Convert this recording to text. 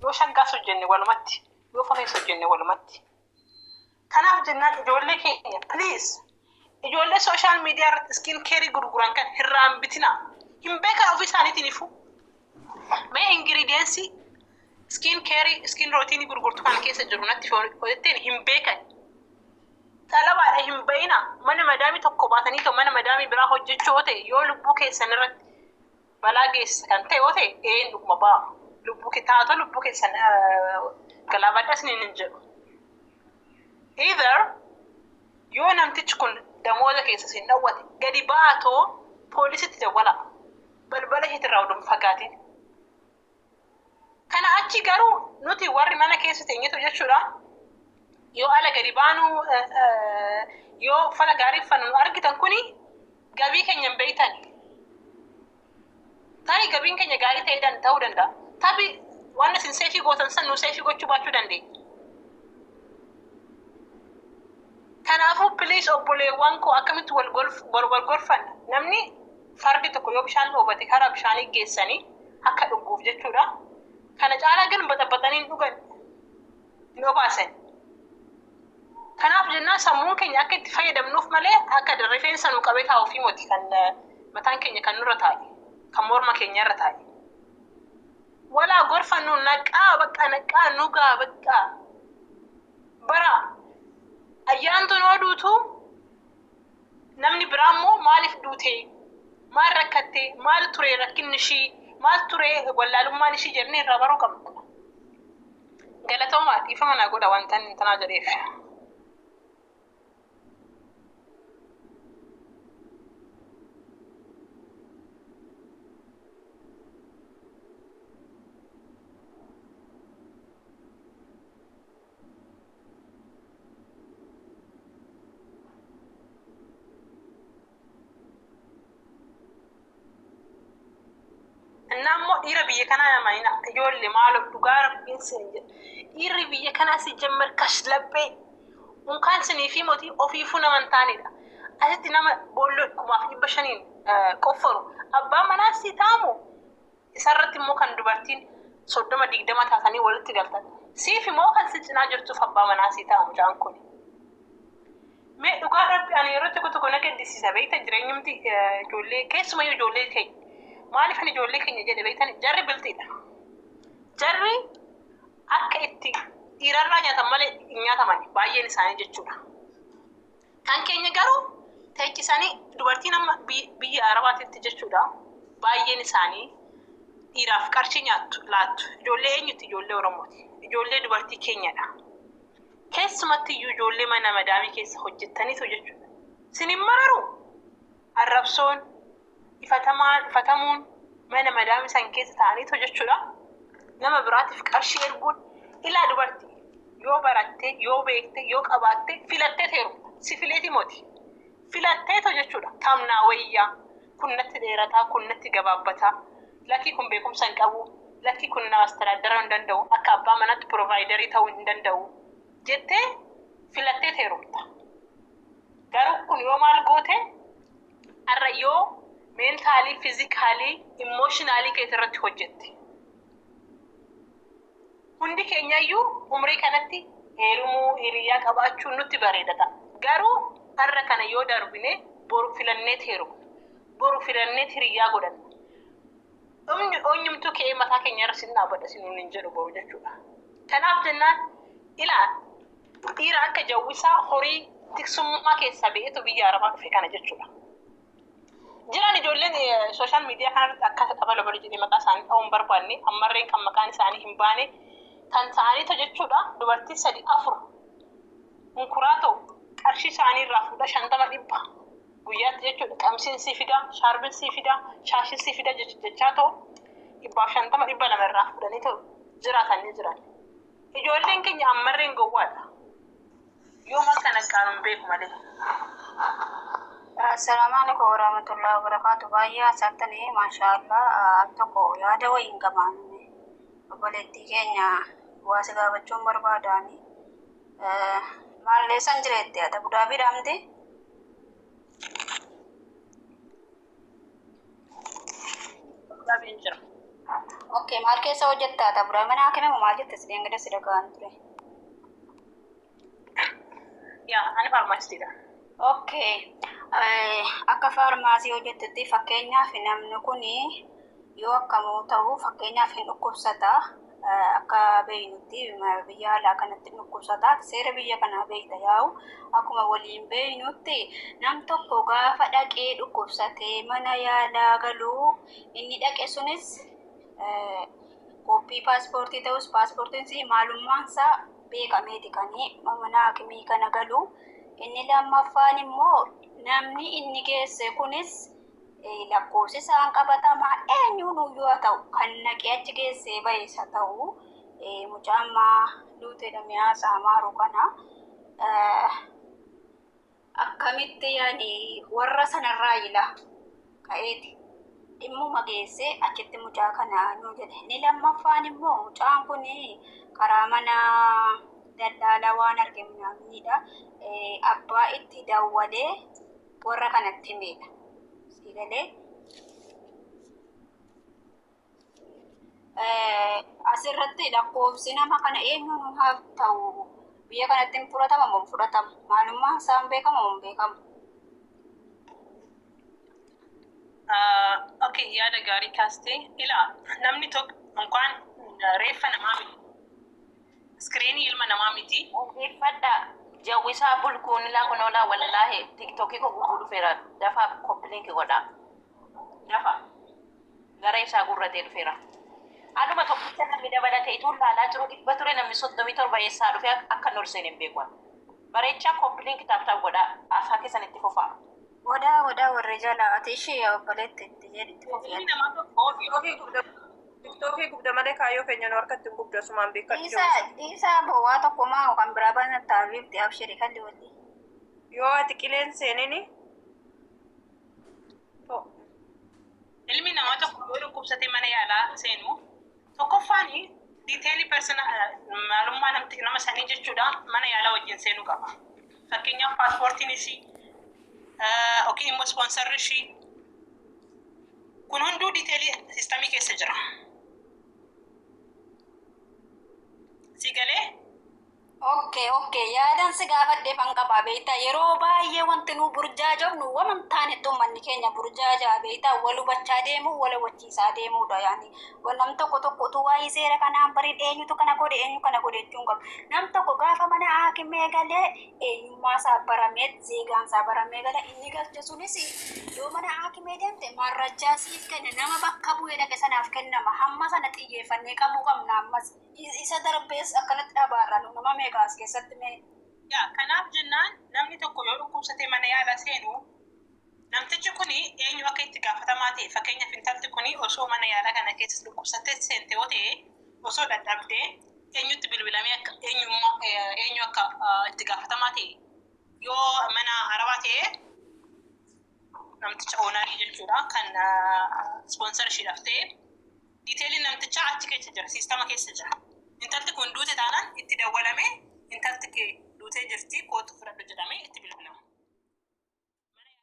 Yoo shaggaas hojjenne walumatti, yoo fafees hojjenne walumatti. Kanaaf jennaan ijoollee keenya please ijoollee social media irratti skin care gurguran kan hirraa hin bitinaa. Hin beekan ofii isaaniitiin ifuu. Mee ingredients skin care skin routine gurgurtu kana keessa jiru natti hojjetteen hin beekan. Xalabaadha hin ba'ina mana madaamii tokko baatanii too mana madaamii biraa hojjechuu yoo ta'e yoo lubbuu keessan irratti balaa geessisa kan ta'e yoo ta'e een dhuguma ba'a. Lubbuu kee taatoo lubbuu keessan galaafadhaa isiniin hin jedhu. Either yoo namtichi kun damooza keessa isin dhawwate gadi ba'aa too poolisitti dawwalaa. Balbala isheetirraa odoo hin fagaatin. Kana achi garuu nuti warri mana keessa teenyetu jechuudha yoo ala gadi baanu yoo uffata gaarii uffannu nu argitan kuni gabii keenya hin beeytani. Tarii gabiin keenya gaarii ta'ee dan ta'uu danda'a. Tabi waan isin seefii gootan san nu seefii gochuu baachuu dandeenya. Kanaafuu please obboleewwan koo akkamitti wal golf wal wal gorfanna? Namni fardi tokko yoo bishaan dhoobate karaa bishaanii geessanii akka dhuguuf jechuudha. Kana caalaa gan baxabaxanii hin dhugan hin obaasan. Kanaaf jennaan sammuun keenya akka itti fayyadamnuuf malee akka rifeensa nu qabee taa'uufii moti kan mataan keenya kan nurra taa'e kan morma keenya irra taa'e. Walaa gorfannu naqaa baqqaa naqaa nugaa baqqaa bara ayyaantuun yoo duutu namni biraa immoo maaliif duute maal rakkatte maal ture rakkinni ishii maal ture wallaalummaan ishii jennee irraa baruu qabna. Galatoomaa dhiifama naa godha wantan intanaa jedheef. Innaa immoo dhiira biyya kanaa nama hin ijoollee maaloo dhugaa rabbiin sin jedha. Dhiirri biyya kanaa si jammar kashlabbee unkaan sinii fi mootii ofiifuu nama hin taanedha. Asitti nama boolloo 1500n qofforu abbaan manaa si taamu isarratti immoo kan dubartiin 30 20 taatanii walitti galtan. Siif immoo kan si cinaa jirtuuf abbaa manaa si ta'a mucaan kun. Mee dhugaa rabbi ani yeroo tokko tokko na gaddisiisa beekta jireenyumti ijoollee keessumayyuu ijoollee keenya. Maaliif ani ijoollee keenya jedhe beektan jarri bilxiidha. Jarri akka itti dhiirarraa nyaatan malee hin nyaataman baay'een isaanii jechuudha. Kan keenya garuu teechisanii dubartiin amma biyya Arabaatitti jechuudha baay'een isaanii dhiiraaf qarshii nyaattu laattu. Ijoollee eenyuti? Ijoollee Oromooti. Ijoollee dubartii keenyadha. Keessumatti iyyuu ijoollee mana madaamii keessa hojjettaniitu jechuudha. Sin hin mararuu? Arrabsoon, ifatamaan, ifatamuun mana madaamii san keessa ta'aniitu jechuudha. Nama biraatiif qarshii erguun ilaa dubartii yoo baratte, yoo beekte, yoo qabaatte filattee heerumta. Si fileeti moti. Filatteeto jechuudha. Kam naa wayyaa? Kun natti dheerataa, kun natti gabaabbataa. Lakkii kun beekumsa hin qabu, lakkii kun na astadaaddaruu hin danda'u, akka abbaa manaatti provider ta'uu hin danda'u jettee filatteet heerumta. Garuu kun yoo maal goote har'a yoo meentaalii, fiizikaalii, immooshinaalii keetii irratti hojjette. Hundi keenyayyuu umrii kanatti heerumuu, hiriyyaa qabaachuun nutti bareeda ta'a. Garuu har'a kana yoo darbine boru filanneet heerumna. Boru filanneet hiriyyaa godhanna. Dhumni eenyumtuu ka'ee mataa keenya irra sin dhaabadha sin nuun hin jedhu boru jechuudha. Kanaaf jennaan ilaa dhiira akka jawwisaa horii tiksummaa keessaa ba'eetu biyya Arabaa dhufe kana jechuudha. Jiran ijoolleen sooshaal miidiyaa kanarratti akka abalo balo jedhee maqaa isaanii dha'uu hin barbaanne ammarreen kan maqaan isaanii hin baane kan ta'aniitu jechuudha dubartii sadi afur hunkuraa ta'u qarshii isaanii irraa fuudha 50 100 guyyaatti jechuudha qamsiin sii fida shaarbiin sii fida shaashiin sii fida jechaa ta'u 150 200 irraa fuudhanii ta'u jiraatan ni jiran. Ijoolleen keenya ammarreen gowwaadha. Yoom akka naqqaanu hin beeku malee. Assalamu alaikum warahmatullahi wabarakatuh. Baay'ee haasa'attanii maashaallah al tokko yaada wayiin qabaan obboleettii keenya waa si gaafachuun barbaadaani. Maalleessan jireetti ati Abu Dhaabii dhaamti? Abu Dhaabiin jira. Okay, maal keessa hojjettaa tabura mana hakime moo maal jette si dheengadda si dhaga'an ture. Yaa, ani faarmaasistiidha. Okay. Akka faarmaasii hojjettutti fakkeenyaaf namni kun yoo akkamuu ta'u fakkeenyaaf hin dhukkubsata. Akka beeynutti biyya alaa kanatti hin dhukkubsata. Seera biyya kanaa beeyta yaa'u akkuma waliin beeynutti nam tokko gaafa dhaqee dhukkubsatee mana yaalaa galuu inni dhaqe sunis koppii paaspoortii ta'us paaspoortiin maalummaan isaa beekameeti kan mana hakimii kana galu. Inni lammaffaan immoo namni inni geesse kunis lakkoofsi isaan qabatamaa eenyuun iyyuu haa ta'u kan naqee achi geessee bahe isa ta'u mucaa ammaa duuteedha mi'aa maaru kana akkamitti yaani warra sanarraa ila ka'eeti dhimmuma geessee achitti mucaa kana nu jedhe. Inni lammaffaan immoo mucaan kun karaa mana daldalaa waan arge namnidha. Abbaa itti dawwalee warra kanatti himedha. Siigalee. Asirratti lakkoofsi nama kana eenyuun haa ta'u biyya kanatti hin fudhatama moo hin fudhatamu? Maalummaan isaa hin beekamu moo hin beekamu? Okay, yaada gaarii kaastee ilaa namni tokko unkaan reeffa namaa miti. Iskiriinii ilma namaa miti. Dhaggeeffadhaa. Jawwisaa bulkuun ilaa kunoolaa wallaahi tiktookii koo gubuu dhufeera. Dafaa copy link godhaa. Dafa. Gara isaa gurratee dhufeera. Anuma tokkicha namni dabalatee ituun laalaa jiru 100 ture namni 37 eessaa dhufe akka hin ol hin beeku. Bareechaa copy link tap tap godhaa. Haasaa keessan itti fufaa. Godaa godaa warri jalaa ati ishee obboleetti itti jedhitti Ilmi namaa tokko Tiktookii gubda tiktookii gubda malee kaayyoo keenya nu harkatti hin gubdu asumaan beekadhu. Dhiisaa dhiisaa bowwaa tokko maa kan biraa bana taabiifti abshiri kalli walli. Yoo ati qileen seenini. Ilmi namaa tokko yoo dhukkubsatee mana yaalaa seenu tokkoffaan detail personal maalummaa nama sanii jechuudha mana yaalaa wajjin seenuu qaba. Fakkeenyaaf paaspoortiin ishii yookiin immoo ispoonsarri ishii kun hunduu detail system keessa jira. Si galee? Okay, yaadan si gaafadhee fan qabaa beektaa yeroo baay'ee wanti nu burjaajofnu waan taanetti uummanni keenya burjaajaa beektaa wal hubachaa deemuu wal hubachiisaa deemuudha yaani nam tokko tokko utuu waa'ee seera kanaan bariin eenyutu kana godhe eenyu kana godhe jechuun qabu nam tokko gaafa mana haakimee galee eenyummaa isaa baramee zeegaan isaa baramee gala inni galche sunis yoo mana haakimee deemte marrajaa siif kenna nama bakka bu'ee dhaqe sanaaf kennama hamma sana xiyyeeffannee qabuu qabna ammas isa darbees akkanatti dhabaarra nu nama meeqa as keessatti mee. Yaa, kanaaf jennaan namni tokko yoo dhukkubsatee mana yaalaa seenu namtichi kuni eenyu akka itti gaafatamaa ta'e, fakkeenyaaf intalti kuni osoo mana yaalaa kana keessa dhukkubsattee seente yoo ta'e osoo dadhabdee eenyutti bilbilamee akka eenyummaa eenyu akka itti gaafatamaa ta'e, yoo mana arabaa ta'e namticha owner jechuudha kan sponsor ishiidhaaf ta'e detailiin namtichaa achi keessa jira, system keessa jira. Intalti kun duute taanaan itti dawwalamee intalti kee duutee jirti kootu fudhadhu jedhamee itti bilbilama.